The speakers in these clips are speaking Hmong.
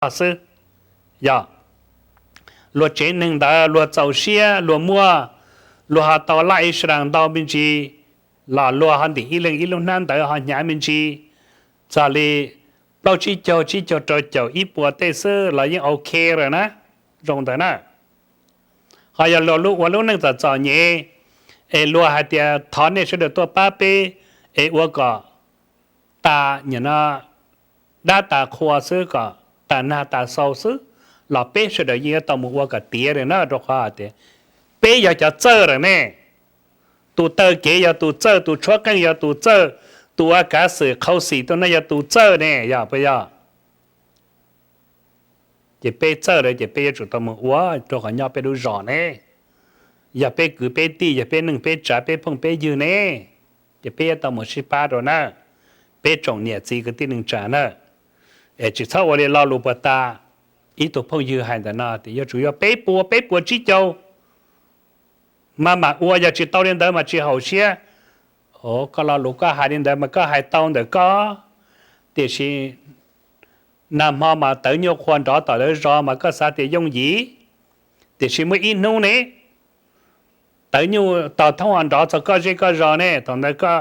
xwb. Yog luag tsev neeg ntawd luag txaus siab luag muaj, luag ho tau laj ib sab ntau me ntsis, los luag ho ntim ib leeg ib lub hnab ntawd ho hnyav me ntsis, txog li plaub tsib caug tsib caug rau caum ib puas tej xwb los yeej ok lawm na, zoo ntawd na. Ho yog luag ua lub neej txom txom nyem, es luag hais tias thov nej sawv daws tuaj pab peb, es ua kom tas nyam no dab tas qhua xwb, kom tas nag tas xau xwb, los peb sawv daws yeej yuav tau mus ua kom tiav lawm na, rau qhov hais tias peb yog cov txawj lawm ne. Tus taw kev yog tus txawj, tus tshuab qeej yog tus txawj, tus ua kav xwm qhau xim tuaj no yog tus txawj ne, yog puas yog? Ces peb txawj lawm ces peb yuav tsum tau mus ua rau qhov nyob peb lub zos ne. Yog peb kwv peb tij, yog peb neej peb tsav, peb phooj peb ywg ne, ces peb yuav tau mus sib pab rau na, peb tsoom niam txiv kwv tij neej tsa na. Es tsis txhob ua li lo lus puag ta ib tug phooj ywg hais ntawm no tias yuav tsum yog peb puas peb puas tsib caug mas mam ua, yog tsis tau li ntawd mas tsis haum siab. Koj lo lus koj hais li ntawd mas koj hais tau ntawm koj, tiam sis nag hmo mas tawv nyuj qhua nrov tom lawv zos mas koj xav tias yooj yim, tiam sis muaj ib hnub ne, tawv nyuj tog thoob ho nrov txog koj zej koj zos ne, thaum ntawd koj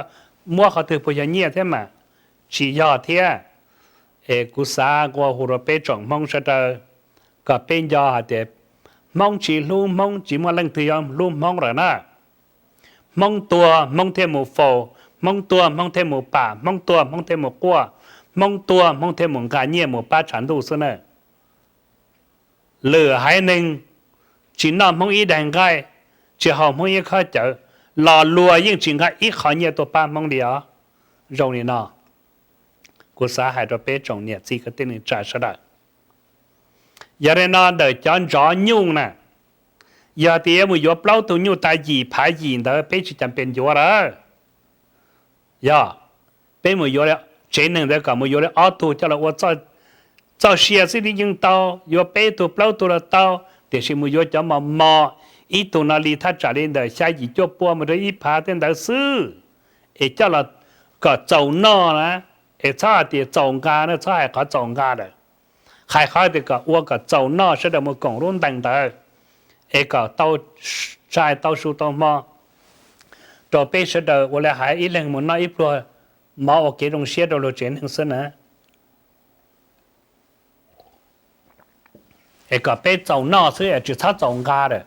muab qhov twg puas yog nyiaj thiab mas? Tsis yog thiab. Es kuv xav nqua hu rau peb tsoom Hmoob sawv daws kom peb nco hais tias Hmoob tsis hlub Hmoob tsis muaj leej twg yuav hlub Hmoob lawm na. Hmoob tuag Hmoob thiaj mus faus, Hmoob tuag Hmoob thiaj mus pam, Hmoob tuag Hmoob thiaj mus quaj, Hmoob tuag Hmoob thiaj mus nqa nyiaj mus pab tshav ntuj xwb na. Lwm haiv neeg tsis noj Hmoob ib daig nqaij, tsis haus Hmoob ib khob cawv, los luag yeej tsis nqa ib qho nyiaj tuaj pab Hmoob li os. Zoo li no, kuv xav hais rau peb tsoom niam txiv kwv tij neej tsa sawv daws, yog li no ntawm cov ntsov nyuj na, yog tias yuav mus yuav plaub tug nyuj tas yim phav yim ntawd peb tsis cam pes yuav lawm. Yog peb mus yuav tsev neeg ntawd kom mus yuav li ob tug coj los ua txoj sia xwb yeej tau, yuav peb tug plaub tug los tau, tiam sis mus yuav cov mos mos, ib tug no li thaj tsam li ntawm xya yim cuaj pua mus rau ib phav tej ntawd xwb, es coj los kom txaus noj na, es txhob hais tias txaus nqa na, txhob hais qhov txaus nqa lawm. Hais qhov tias kom ua kom txaus noj sawv daws mus koom lub ntees ntawd, es kom tau tshais tau su tau hmo rau peb sawv daws ua li hais ib leeg mus noj ib pluag mov ua kev zoo siab rau luag tsev neeg xwb na. Es kom peb txaus noj xwb es tsis txhob txaus nqa lawm.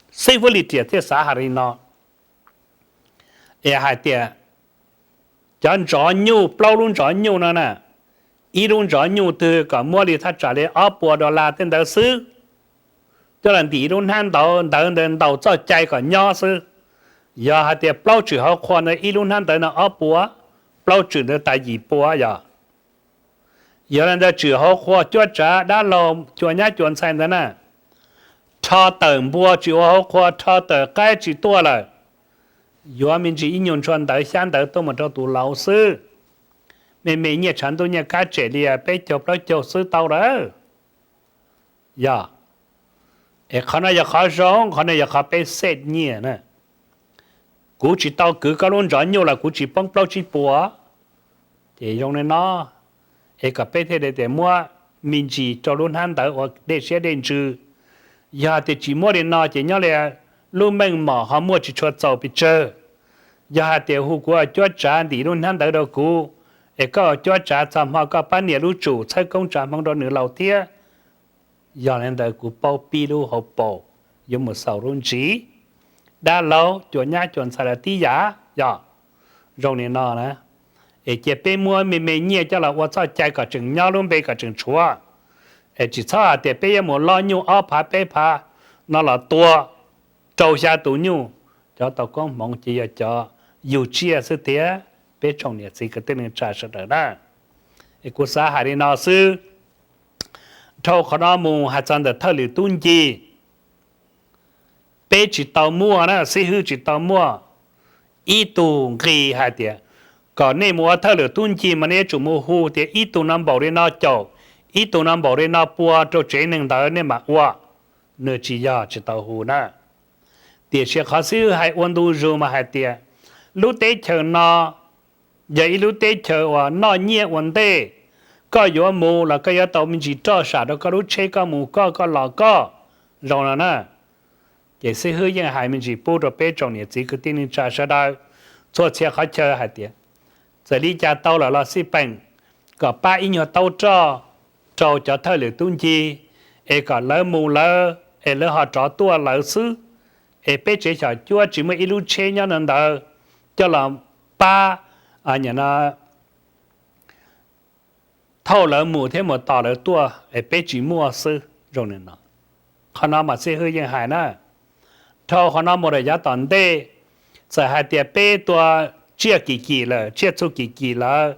Xib fwb Lis Riam thiaj xav hais li no, es hais tias cov ntsov nyuj, plaub lub ntsov nyuj no na, ib lub ntsov nyuj twg kom muab li thaj tsam li ob puas dollar tej ntawd xwb, coj los ntim ib lub hnab ntawd, ntawd ntawd ntaus txoj cai kom nyob xwb. Yog hais tias plaub tswm hauv qhua ntawd ib lub hnab ntawd no ob puas, plaub tswm ntawd tas yim puas yog. Yog li ntawd tswm hauv qhua cuab tsav dab laug cua nyab cua ntxhais ntawd na, rho tawm npua tsis ua hauv qhua, rho tawm qaib tsis tuaj lawm, yuav me ntsis ib nyuag ntshua ntawv xyab ntawv tuaj mus rau tus laus xwb. Me me nyiaj tshav ntuj nyiaj kab tsem li peb caug plaub caug xwb tau lawm. Yog, es qhov no yog qhov zoo, qhov no yog qhov peb xej nyiaj na. Kuv tsis tau kwv koj lub ntsov nyuj los kuv tsis poob plaub tsib puas. Ces zoo li no, es kom peb thiaj li tias muab me ntsis rau lub hnab ntawd ua dej siab dej ntsws. Yog tias tsis muab li no ces nyob li lub meej mom ho muaj tsis tshua txaus pes tsawg. Yog hais tias hu kuv ua cuab tsav ntim lub hnab ntawd rau kuv, es koj ua cuab tsav txog hmo koj pab nias lub tsum txhawb koob tsav hmoov rau nws laus thiab. Yog li ntawd kuv paub pib lub hauv paus yuav mus xaus lub ntsiv. Dab laug cua nyab cua ntxhais lawv tib yam yog zoo li no na. Es cia peb muab me me nyiaj coj los ua txoj cai kom tseem nyob lub npe kom tseem tshuav. Es tsis txhob hais tias peb yuav mus lob nyuj ob phav peb phav no los tua rau xya tus nyuj. Cov tau koob hmoov ces yog cov yug tsiaj xwb tiag, peb tsoom niam txiv kwv tij neej tsa sawv daws na. Es kuv xav hais li no xwb. Dhau qhov no mus hais txog ntawm thawj lwm tub ncig, peb tsis tau muaj na, xib hwb tsis tau muaj ib tug nqi hais tias kom nej mus ua thawj lwm tub ncig mas nej yuav tsum mus hu tias ib tug no npaum li no caum, ib tug no npaum li no pua rau tsev neeg ntawd nej mam ua. Nws tsis yog tsis tau hu na. Tiam sis qhov xib hwb hais ua ntu zus mas hais tias lub teb chaws no yog ib lub teb chaws uas noj nyiaj ua ntej, koj yuav mus los koj yuav tau me ntsis roj sam rau koj lub tsheb koj mus koj, koj los koj, zoo no na. Ces xib hwb yeej hais me ntsis pub rau peb tsoom niam txiv kwv tij neej tsa sawv daws txhua txhia qhov chaw hais tias txawm li cas tau lawm los xij peem kom pab ib nyuag taub roj rau cov thawj lwm tub ncig es kom lawv mus lawv es lawv ho rov tuaj lawv xwb, es peb tsev xyom cuab tsis muaj ib lub tsheb nyob no ntawd coj los pab thauj lawv mus thiab mus tos lawv tuaj es peb tsis muaj xwb zoo no. Qhov no mas xib hwb yeej hais na. Dhau qhov no mus rau yav tom ntej, txawm hais tias peb tua tsiaj kim kim lawm, tsiaj txhu kim kim lawm,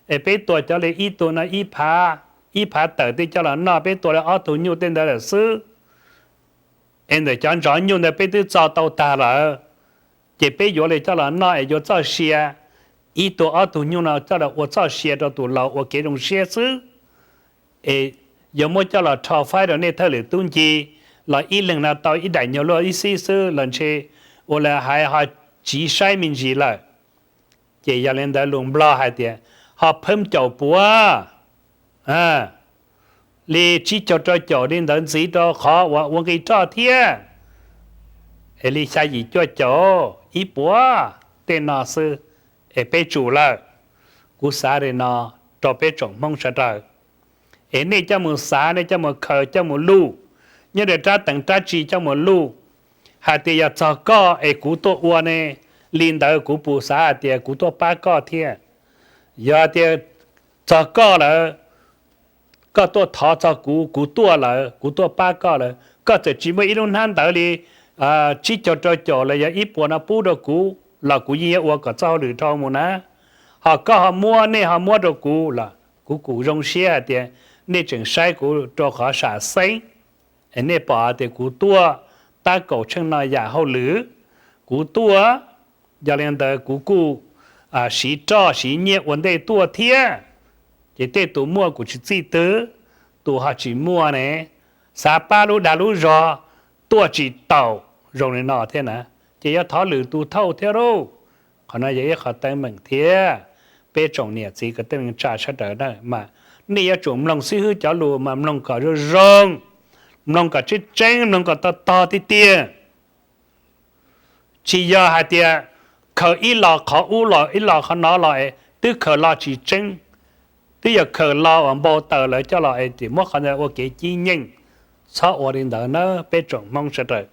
es peb tua cov li ib tug no ib phav, ib phav tawm twb coj los noj, peb tua li ob tug nyuj tej ntawd lawm xwb, es ntawm cov ntxov nyuj ntawd peb twb txo tau tag lawm, ces peb yuav li coj los noj es yuav txoj sia, ib tug ob tug nyuj no coj los ua txoj sia rau tus laus ua kev zoo siab xwb. Es yuav muab coj los rho faib rau nej thawj lwm tub ncig los ib leeg no tau ib daim nyuag luaj ib xib xwb los ntshe ua li hais ho tsiv saib me ntsis lawm. Ces yog li ntawd lus Nplog hais tias ho phab caum puav li tsib caug rau caum li ntawd ntxiv rau qhov uas ua nqi roj thiab. Es li xya yim cuaj caum ib puav tej no xwb es peb tsum lawm. Kuv xav li no rau peb tsoom Hmoob sawv daws, es nej coj mus xav, nej coj mus khaws, coj mus luj, nyob rau rab teev rab tsi coj mus luj, hais tias yog txog koj es kuv tuaj ua ne, li ntawd kuv puas xav hais tias kuv tuaj pab koj thiab? Yog tias txog koj lawm, koj tuaj thov txog kuv, kuv tuaj lawm, kuv tuaj pab koj lawm, koj txawm tsis muaj ib lub hnab ntawv li tsib caug rau caum los yog ib puas no pub rau kuv los kuv yeej yuav ua kom txoj hauj lwm dhau mus na. Ho koj ho muab, nej ho muab rau kuv los kuv kuj zoo siab hais tias nej tseem saib kuv rau qhov sam xeeb, es nej pom tias kuv tuaj tab kaum tsheej no yam hauj lwm, kuv tuaj, yog li ntawd kuv kuj siv roj siv nyiaj ua ntej tuaj thiab. Ces tej tus muaj kuj tsis txij twg, tus ho tsis muaj ne, xav pab lub dag lub zog tuaj tsis taus zoo li no thiab na. Ces yuav thov lwm tus thauj thiab lauj. Qhov no yog ib qho teeb meem thiab. Peb tsoom niam txiv kwv tij neej tsa sawv daws na, mas nej yuav tsum mloog xib hwb cov lus mas mloog kom zoo zoo, mloog kom tseeb tseeb, mloog kom tog tog tiag tiag. Tsis yog hais tias khaws ib lo qhov ub los ib lo qhov no los es twb khaws lo tsis tseeb, twb yog khaws lo uas npau taws lawv coj los es tsis muab qhov ntawd ua kev cib nyeej. Txhob ua li ntawd na peb tsoom Hmoob sawv daws.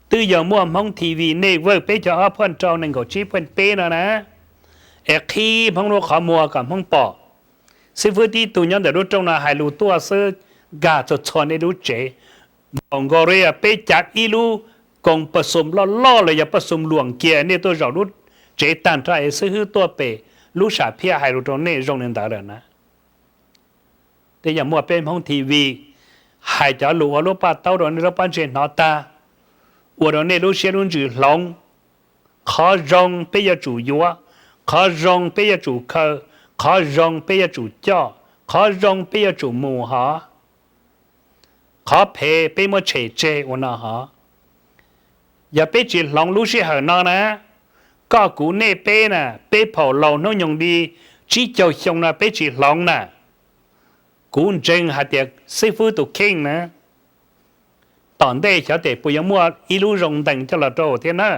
Twb yog muaj Hmoob T V network peb caug ob phuaj rau nees nkaum tsib phuaj peb no na, es qhib Hmoob lub qhov muag kom Hmoob pom. Xib fwb tib tug nyob ntawm lub rooj no hais lus tuaj xwb, nkag txhua txhua nej lub tsev. Npaum nkaus li peb cav ib lub koos paj xum loj loj los yog paj xum luam kiag nej tuaj zaum lub tsev tag nrho es xib hwb tuaj pem lub sam phiaj hais lus rau nej zoo li ntawd lawm na. Twb yog muaj peb Hmoob T V hais cov lus ua lub paj taub rau nej lub pob ntseg hnov tag, ua rau nej lub siab lub ntsws hloov. Qhov zoo peb yuav tsum yuav, qhov zoo peb yuav tsum khaws, qhov zoo peb yuav tsum coj, qhov zoo peb yuav tsum mus hos, qhov phem peb muab tshem tseg ua no hos. Yog peb tsis hloov lub sij hawm no na, koj kuv nej peb na, peb phaum laus hnub nyoog li tsib caug xyoo no peb tsis hloov na, kuv ntseeg hais tias xib fwb tus kheej na, tom ntej xyov tes puas yuav muaj ib lub zoo ntees coj los rau thiab na.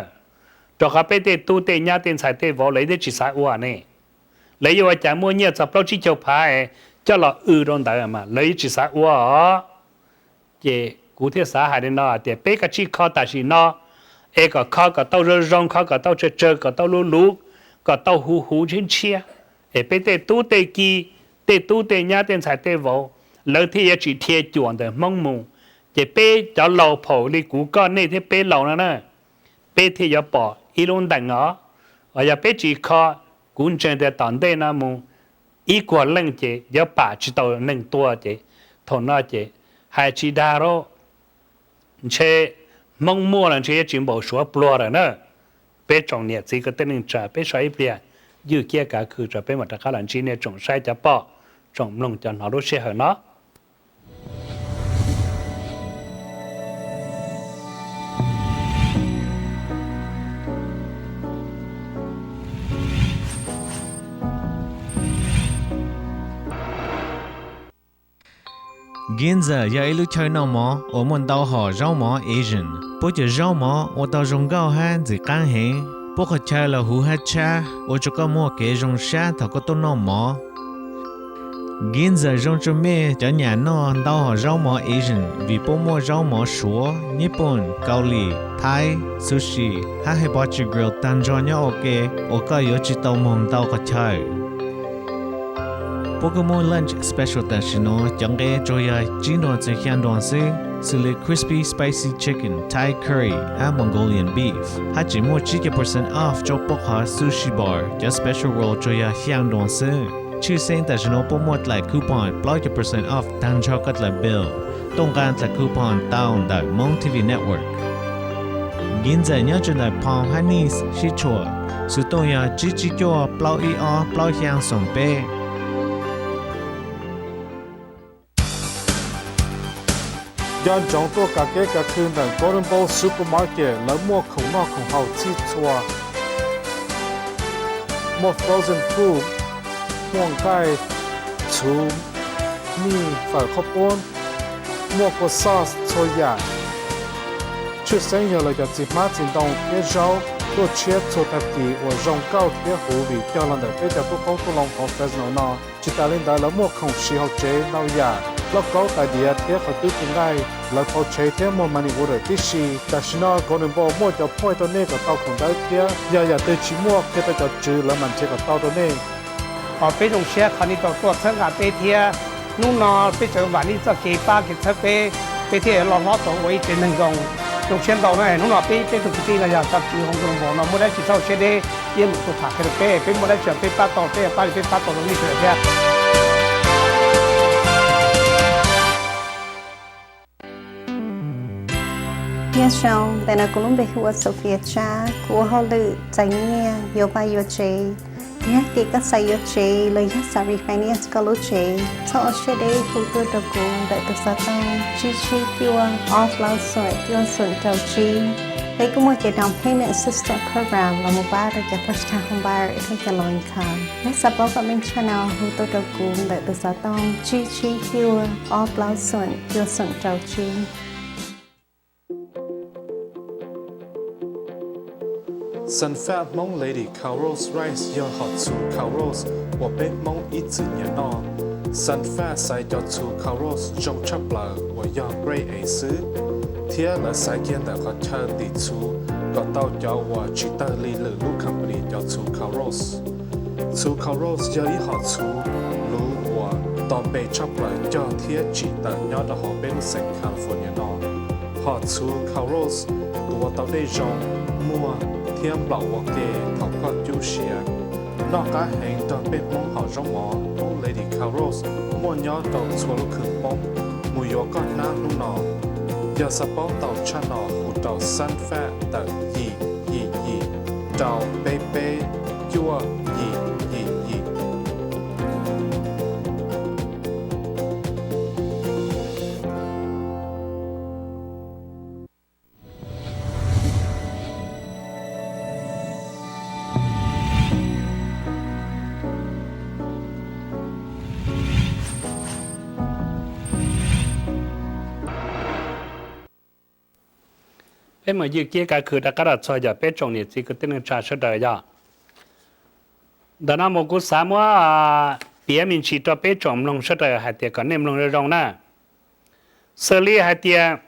Rau qhov peb tej tub tej nyab tej ntxhais tej vauv lawv twb tsis xav ua ne, lawv yuav ua cas muaj nyiaj txog plaub tsib caug phav es coj los w rau ntawd mas lawv yeej tsis xav ua os. Ces kuv thiaj xav hais li no tias peb kav tsij kho tam sim no, es kom kho kom tau zoo zoo, kho kom tau tsawg tsawg, kom tau luv luv, kom tau huv huv ntshiab ntshiab, es peb tej tub tej ki, tej tub tej nyab tej ntxhais tej vauv, lawv thiaj yuav tsis dhia cuam ntawm Hmoob mus. Ces peb cov laus phaum li kuv koj nej thiab peb laus no na, peb thiaj yuav pom ib lub ntees os. Os yog peb tsis kho, kuv ntseeg tias tom ntej no mus ib kuag leej ces yuav pam tsis tau neeg tua ces thaum no ces hais tsis dag lawm, ntshe Hmoob muaj los ntshe yuav tsis npaum Suav pluag lawm na. Peb tsoom niam txiv kwv tij neej tsa peb so ib pliag, ywj kiab kav khw tso peb mam rov qab los ntsib nej tsoom saib cov pom, tsoom mloog cov hnov lub sij hawm no. Ginza yog ib lub chaw noj mov uas muaj ntau hom zaub mov Asian. Puab cov zaub mov ua tau zoo nkauj hab ntxim qaab heev. Puab qhov chaw los huv hab tshab, ua rua koj muaj kev zoo sab thaum koj tuaj noj mov. Ginza zoo rua mej cov nyam noj ntau hom zaub mov Asian vim puab muaj zaub mov Suav, Nyij Pooj, Kaus Lim, Thaib, sushi, hab Hibachi Grill taag nrho nyob ua ke uas koj yuav tsi tau moog ntau qhov chaw. Puab kuj muaj lunch special tam sim nuav, cov nqe tsuas yog tsib ntuas txug xyaa ntuas xwb, xws li crispy spicy chicken, Thai curry, hab Mongolian beef, hab tseem muaj tsib caug percent off rua puab qhov sushi bar, cov special roll tsuas yog xyaa ntuas xwb. Tshwj xeeb tam sim nuav puab muaj dlaim coupon plaub caug percent off taag nrho koj dlaim bill. Tuaj nqaa dlaim coupon tau ntawm Hmong T V Network. Ginza nyob rua ntawm Palm hab Nice sib tshuam, xuv tooj yog tsib tsib cuaj plaub ib ob plaub xyaa xoom peb. Nco ntsoov tuaj kav keb kav khw ntawm Golden Bowl Supermarket, lawv muaj khoom noj khoom haus txhij txhua, muaj frozen food, muaj nqaij, txhuv, mij, fawm, qhob puab, muaj kua sauce txhua yaam. Tshwj xeeb yog lawv cov txiv hmab txiv ntoo thiab zaub tuaj tshiab txhua tag kis uas zoo nkauj thiab huv vim cog los ntawm peb cov tub qoob tub loo hauv Fresno no. Tsis tas li ntawd lawv muaj khoom siv hauv tsev ntau yam, lauj kaub, tais diav thiab qhov cub ci nqaij. Lawv phau tsheb thiab muag money order tib si. Tam sim no Golden Bowl muaj cov phooj ywg rau nej kom tau khoom dawb thiab yog yam twg tsis muaj qhia rau cov tswv lawv mam nrhiav kom tau rau nej. Peb zoo siab qhov nej tau tuaj txhawb nqa peb thiab. Hnub no peb tseem vam nej txoj kev pab kev txhawb peb, peb thiaj yuav loj hlob tau ua ib tsev neeg zoo. Zoo siab ntau na, hnub no peb peb tug kwv tij no yog cov tswv hauv Golden Bowl no muaj dab tsi txhob siab deb, peb mus tus tham qhia rau peb, peb muaj dab tsi peb pab tau peb pab li peb pab tau rau nej sawv daws thiab. Nyob zoo, ntawm no kuv lub npe hu ua Sophia Tsab, kuv ua hauj lwm txais nyiaj, yuav vaj yuav tsev. Yog hais tias koj xav yuav tsev los yog xav refinance koj lub tsev, txhob ua siab deb hu tuaj rau kuv ntawm tus xov tooj tsib tsib cuaj ob plaub xoom cuaj xoom rau tsib. Peb kuj muaj cov down payment assistance program los mus pab rau cov first time home buyer thiab cov low income. Yog xav paub kom meej tshaj no hu tuaj rau kuv ntawm tus xov tooj tsib tsib cuaj ob plaub xoom cuaj xoom rau tsib. Sun Fat Hmong Lady Khao Roast Rice yog hom txhuv khao roast uas peb Hmoob ib txwm nyiam noj. Sun Fat xaiv cov txhuv khao roast zoo tshaj plaws uas yog grade A xwb, thiab lawv xaiv kiag ntawm qhov chaw tim txhuv kom tau cov uas tsis tawg li lwm lub company cov txhuv khao roast. Txhuv khao roast yog ib hom txhuv luv uas tos npe tshaj plaws cog thiab tsim tawm nyob rau hauv peb lub xeev California no. Hom txhuv khao roast tuav tau dej zoo, muag thiab nplaum ua ke thaum koj cub siav. Noj qab heev nrog peb Hmoob hom zaub mov Hmong Lady Khao Roast muaj nyob rau txhua lub khw Hmoob. Mus yuav koj hnab hnub no. Yog xav paub tau tshaj no hu rau Sun Fat tawm yim yim yim rau peb peb cuaj yim yim yim. Peb mus ywj kiag kav khw rov qab rau txog yog peb tsoom niam txiv kwv tij neej tsa sawv daws yog. Ntawm no mus kuv xav muab piav me ntsis rau peb tsoom mloog sawv daws hais tias kom nej mloog zoo zoo na. Xws li hais tias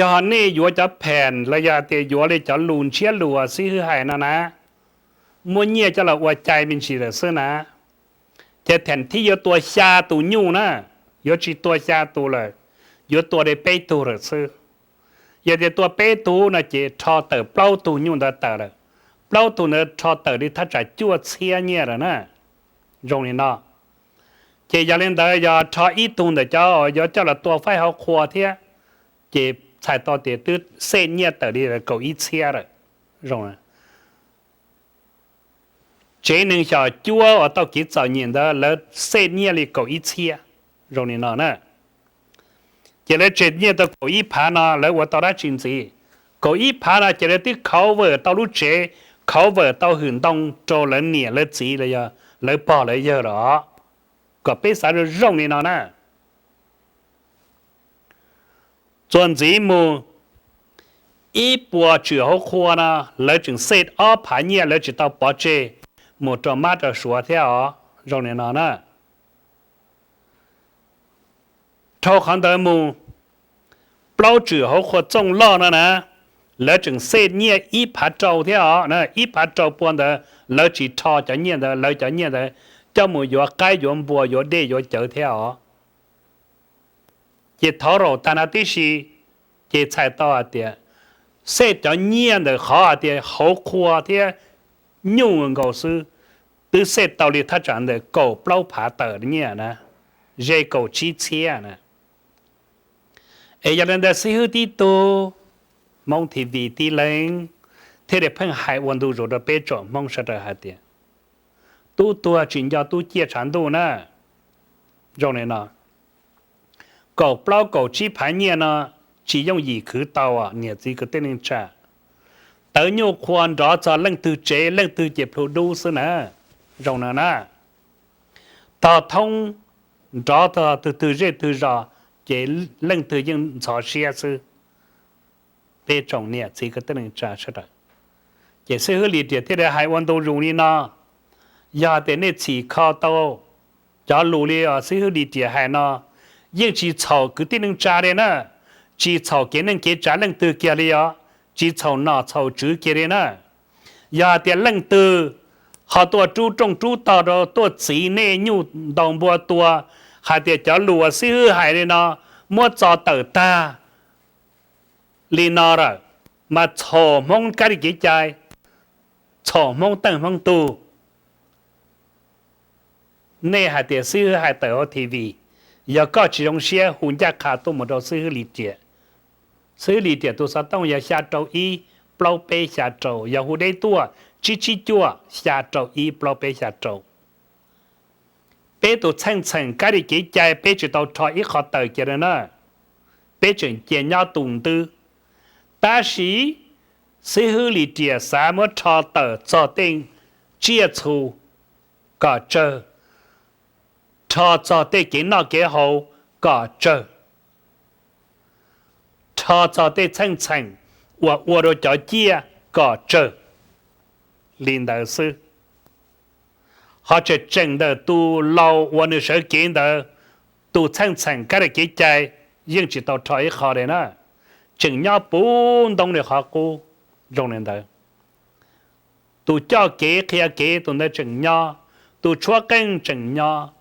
yog nej yuav cov pheem los yog hais tias yuav li cov lus ntshiab lus xib hwb hais no na, muab nyiaj coj los ua cai me ntsis lawm xwb na, ces theem thib yuav tua xya tus nyuj na, yuav tsis tua xya tus lawm, yuav tua li peb tug lawm xwb. Yog tias tua peb tug no ces rho tawm plaub tug nyuj ntawd tawm lawm, plaub tug ntawd rho tawm li thaj tsam cuaj txhiab nyiaj lawm na. Zoo li no, ces yog li ntawd yog rho ib tug ntawm cov yuav coj los tua faib hauv qhua thiab, ces txhais tau tias twb xej nyiaj tawm li kaum ib txhiab lawm. Zoo, tsev neeg xyom cuab uas tau kev txom nyem ntawd lawv xej nyiaj li kaum ib txhiab. Zoo li no na, ces lawv tseg nyiaj tau kaum ib phav no lawv ua tau dab tsi ntxiv? Kaum ib phav no ces lawv twb cover tau lub tsev, cover tau hwm ntoo rau lawv niam lawv txiv los yog lawv pog lawv yawg lawm os. kom peb xav zoo zoo li no na. Txuas ntxiv mus ib puas tswm hauv qhua no, lawv tseem xej ob phav nyiaj, lawv tsis tau pov tseg mus rau mab rau suav thiab os, zoo li no na. Dhau qhov ntawd mus, plaub tswm hauv qhua txooj loj no na, lawv tseem xej nyiaj ib phav rau thiab os, ib phav rau pua ntawd lawv tsis rho cov nyiaj ntawd, lawv cov nyiaj ntawd coj mus yuav qaib yuav npua yuav dej yuav cawv thiab os. Ces thov raum tag no tib si, ces txhais tau hais tias xej cov nyiaj ntawm qhov hais tias hauv qhua thiab nyuj nkaus xwb, twb xej tau li thaj tsam ntawm kaum plaub phav tawm nyiaj na, ze kaum tsib txhiab na. Es yog li ntawd xib hwb tib tug, Hmoob T V tib leeg thiaj li pheej hais ua ntu zus rau peb tsoom Hmoob sawv daws hais tias tub tuag tsis nco tub ciaj tshav ntuj na. Zoo li no, kaum plaub kaum tsib phav nyiaj no tsis yooj yim khwv tau niam txiv kwv tij neej tsa. Tawv nyuj qhua nrov txog leej twg tsev leej twg ces plhu dub xwb na. Zoo no na, tog thoob nrov txog twg twg zej twg zos ces leej twg yeej ntxhov siab xwb. Peb tsoom niam txiv kwv tij neej tsa sawv daws, ces xib hwb Lis Riam thiaj li hais ua ntu zus li no, yog tias nej txhim kho tau cov lus li xib hwb Lis Riam hais no, yeej tsis txhaum kwv tij neej tsa li na, tsis txhaum kev neej kev tsav leej twg kiag li os, tsis txhaum nom txhaum tswv kiag li na. Yog hais tias leej twg ho tuaj rub rooj rub tog rau tuaj txiv nej nyuj ntaus npua tua, hais tias cov lus uas xib hwb hais li no muab txo tawm tag li no lawm, mas txhaum Hmoob kab li kev cai, txhaum Hmoob teej Hmoob tug. Nej hais tias xib hwb hais tawm hauv T V, yog koj tsis zoo siab hu ncaj qha tuaj mus rau xib hwb Lis Riam. Xib hwb Lis Riam tus xov tooj yog xya rau ib plaub peb xya rau, yog hu deb tuaj tsib tsib cuaj xya rau ib plaub peb xya rau. Peb tus txheej txheem kab li kev cai peb tsis tau rho ib qho tawm kiag li na, peb tseem cia nyob tus ntwb. Tab sis xib hwb Lis Riam xav muab rho tawm txog tej tsiaj txhu kom tsawg, rho txog tej kev noj kev haus kom tsawg, rho txog tej txheej txheem uas ua rau cov ciaj kom tsawg. Li ntawd xwb, ho tseem tseem ntawm tus laus uas nws sawv kev ntawd, tus txheej txheem kab li kev cai yeej tsis tau rho ib qho li na, tseem nyob puv ntoob li qhov qub. Zoo li ntawd, tus coj kev qhia kev tus ntawd tseem nyob, tus tshuab qeej tseem nyob,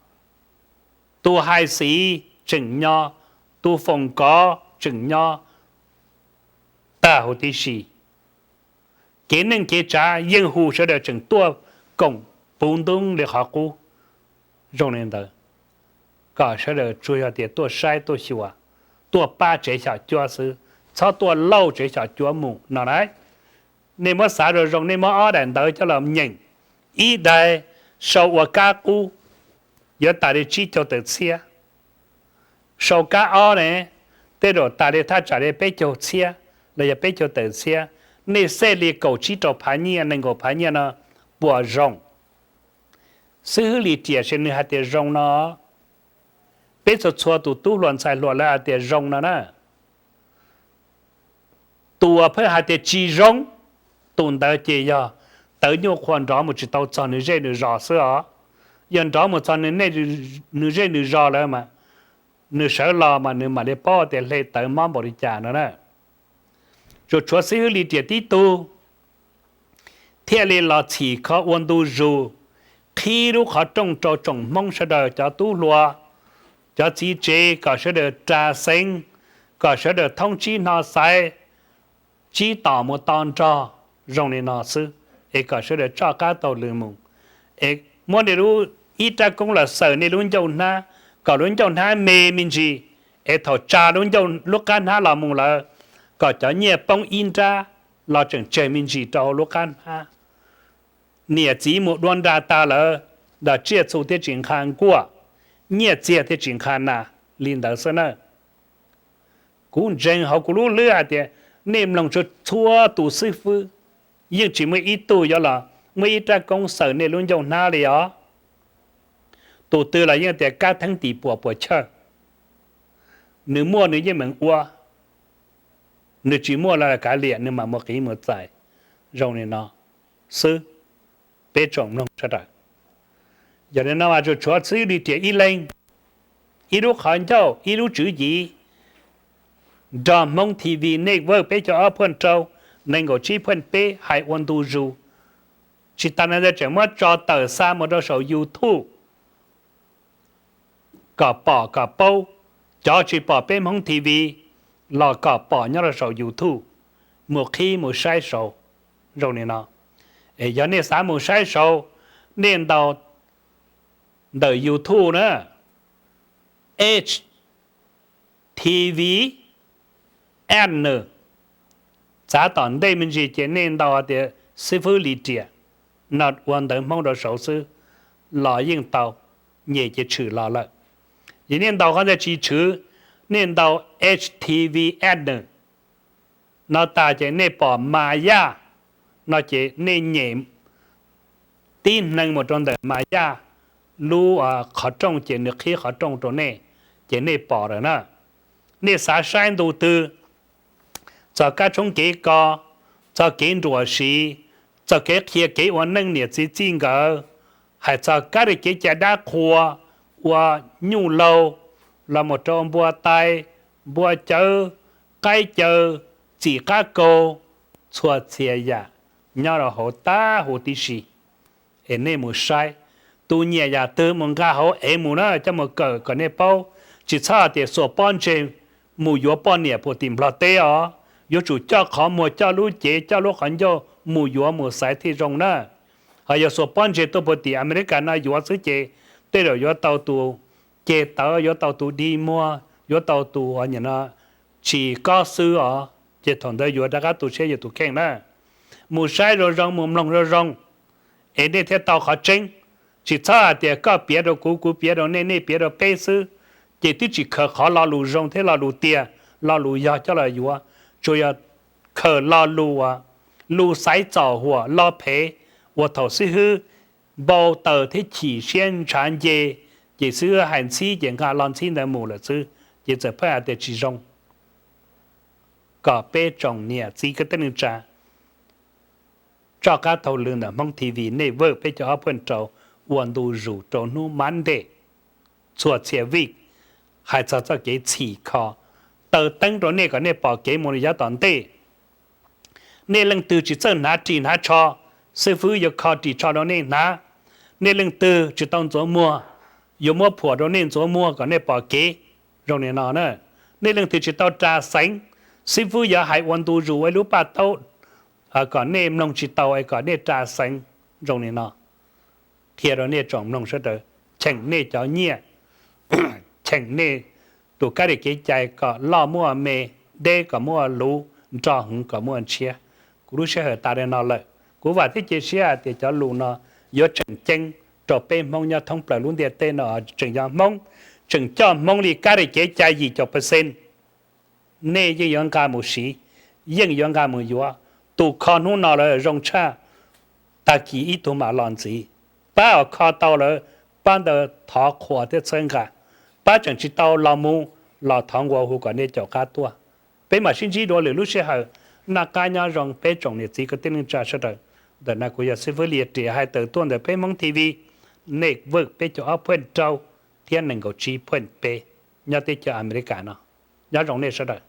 tus hais xiv tseem nyob, tus foom kov tseem nyob tag huv tib si. Kev neej kev tsav yeej hu sawv daws tseem tuaj koom puv ntoob li qhov qub. Zoo li ntawd, kom sawv daws tsuas yog tias tuaj saib tuaj xyuas, tuaj pab tsev xyom cuab xwb, txhob tuaj lauj tsev xyom cuab mus no na. Nej muab xav zoo zoo, nej muab ob daim ntawv coj los nyeem, ib daim sau ua kab qub yuav tas li tsib caug tawm txhiab, sau kab ob ne tej zaum tas li thaj tsam li peb caug txhiab los yog peb caug tawm txhiab. Nej xej li kaum tsib rau phav nyiaj, nees nkaum phav nyiaj no puas zoo? Xib hwb Lis Riam ces nws hais tias zoo no. Peb txhua txhua tus tub hluas ntxhais hluas lawv hais tias zoo no na. Tus uas pheej hais tias tsis zoo, tus ntawd ces yog tawv nyuj qhua nrov mus tsis tau txog nws zej nws zos xwb os. Yog nrov mus txog nws zej nws zos lawm mas, nws sawv los mas nws mam li paub tias hle tawv mob npaum li cas no na. Tsuas tshuav xib hwb Lis Riam tib tug thiaj li los txhim kho ua ntu zus, qhib lub qhov rooj rau tsoom Hmoob sawv daws cov tub hluas, cov txiv tsev kom sawv daws ras xeeb, kom sawv daws thoob tsib hno xaiv, tsib tom mus to nrog zoo li no xwb, es kom sawv daws tsoj qab taug lw mus. Es muab nej lub ib rab koob los xaws nej lub ncauj hnab, kom lub ncauj hnab me me ntsis, es thaum tsa lub qab hnab los mus lawm, kom cov nyiaj poob ib nrab los tseem tseg me ntsis rau hauv lub qab hnab. Niam txiv mus dua nra tas lawm, ntawm tsiaj txhu thiaj tsis nqha nkuaj, nyiaj txiag thiaj tsis nqha nas. Li ntawd xwb na. Kuv ntseeg hauv kuv lub hlwb hais tias nej mloog txhua txhua tus xib fwb, yeej tsis muaj ib tug yuav los muab ib rab koob xaws nej lub ncauj hnab li os. Tus twg los yeej tias kab theeb tim puas puas chawj, nws muaj nws yeej meem ua, nws tsis muaj los kav liam, nws mam mus qiv mus txais. Zoo li no xwb, peb tsoom mloog sawv daws. Yog li no mas tsuas tshuav xib fwb Lis Riam ib leeg, ib lub qhov ncauj, ib lub tswv yim, nrog Hmoob T V Network peb caug ob phuaj rau, nees nkaum tsib phuaj peb hais ua ntu zus. Tsis tas li ntawd tseem muab tso tawm xa mus rau saum YouTube kom pom kom paub. Cov tsis pom peb Hmoob T V los kom pom nyob rau saum YouTube, mus qhib mus saib saud. Zoo li no, es yog nej xav mus saib saud, nej ntaus ntawm YouTube na, H T V App nws, txav tom ntej me ntsis ces nej ntaus hais tias xib fwb Lis Riam no ua ntawv Hmoob rau saud xwb los yeej tau, nyem ces tshwm los lawm. Yog nej ntaus qhov ntawd tsis tshwm, nej ntaus H T V App nws no tas ces nej pom Mas Yaj no ces nej nyem tib neeg mus rau ntawm Mas Yaj lub qhov rooj ces nws qhib qhov rooj rau nej, ces nej pom lawm na. Nej xav saib ntu twg, txog kab tshoob kev kos, txog kev nruam siv, txog kev qhia kev ua neej niam txiv txij nkawm, hais txog kab li kev cai dab qhua, ua nyuj laug, los mus rau npua tai, npua cawv, qaib caw, txim qab kaug, txhua txhia yam nyob rau hauv tab huv tib si. Es nej mus saib, tus nyiam yam twg mus nqa hauv ev mus na coj mus kawm kom nej paub. Tsis txhob hais tias xuas pob ntseg mus yuav poj niam puag tim Nplog teb os. Yuav tsum coj qhov muag, coj lub cev, coj lub qhov ncauj mus yuav mus xaiv thiaj zoo na. Ho yog xuas pob ntseg tuaj puag tim Amelikas no yuav xwb ces tej zaum yuav tau tus ceg tawv, yuav tau tus dig muag, yuav tau tus tsis kob xwb os, ces thaum ntawd yuav rov qab tu siab yuav tus kheej na. Mus saib zoo zoo, mus mloog zoo zoo, es nej thiaj tau qhov tseeb. Tsis txhob hais tias koj piav rau kuv, kuv piav rau nej, nej piav rau peb xwb, ces twb tsis khaws qhov lo lus zoo thiab lo lus tiag, lo lus yog coj los yuav. Tsuas yog khaws lo lus, lus xaiv txaus huam lo phem uas thaum xib hwb npau taws thiab chim siab ntshav nce, ces xib hwb hais ntxhib ces nqa lo ntxhib ntawd mus lawm xwb, ces txawm pheej hais tias tsis zoo. Kom peb tsoom niam txiv kwv tij neej tsa tso qab taug lw ntawm Hmoob T V Network peb caug ob phuaj rau ua ntu zus rau hnub Monday txhua txhia vij, hais txog txoj kev txhim kho, taw teeb rau nej kom nej pom kev mus li yav tom ntej. Nej leej twg tsis txawj hnav ris hnav tsho, xib fwb yuav kho ris tsho rau nej hnav. Nej leej twg tsis tau ntxuav muag, yuav muab phuam rau nej ntxuav muag kom nej pom kev. Zoo li no na, nej leej twg tsis tau ras xeev, xib fwb yuav hais ua ntu zus ua ib lub paj taub kom nej mloog tsis tau es kom nej ras xeev. Zoo li no, qhia rau nej tsoom mloog sawv daws, cheem nej cov nyiaj, cheem nej tus kab li kev cai kom loj muaj me, deb kom muaj luv, nrog hwv kom muaj ntshiab. Kuv lub sij hawm tas li no lawm, kuv vam thiab cia siab hais tias cov lus no yuav tseem ceeb rau peb Hmoob nyob thoob plaws lub ntiaj teb no, tseem yog Hmoob, tseem coj Hmoob li kab li kev cai yim caum percent. Nej yeej yuav nqa mus siv, yeej yuav nqa mus yuav. Tus kho hnub no lawm zoo tshaj, tag kis ib tug mam los ntxiv. Pab uas kho tau lawm, pab ntawd thov qhuas thiab txhawb nqa. Pab tseem tsis tau los mus, los thov nqua hu kom nej caum qab tuaj. Peb mam sib ntsib dua lwm lub sij hawm. Noj qab nyob zoo peb tsoom niam txiv kwv tij neej tsa sawv daws. Ntawm no kuv yog xib fwb Lis Riam hais tawm tuaj ntawm peb Hmoob T V, network peb caug ob phuaj rau thiab nees nkaum tsib phuaj peb, nyob teb chaws Amelikas no. Nyob zoo nej sawv daws.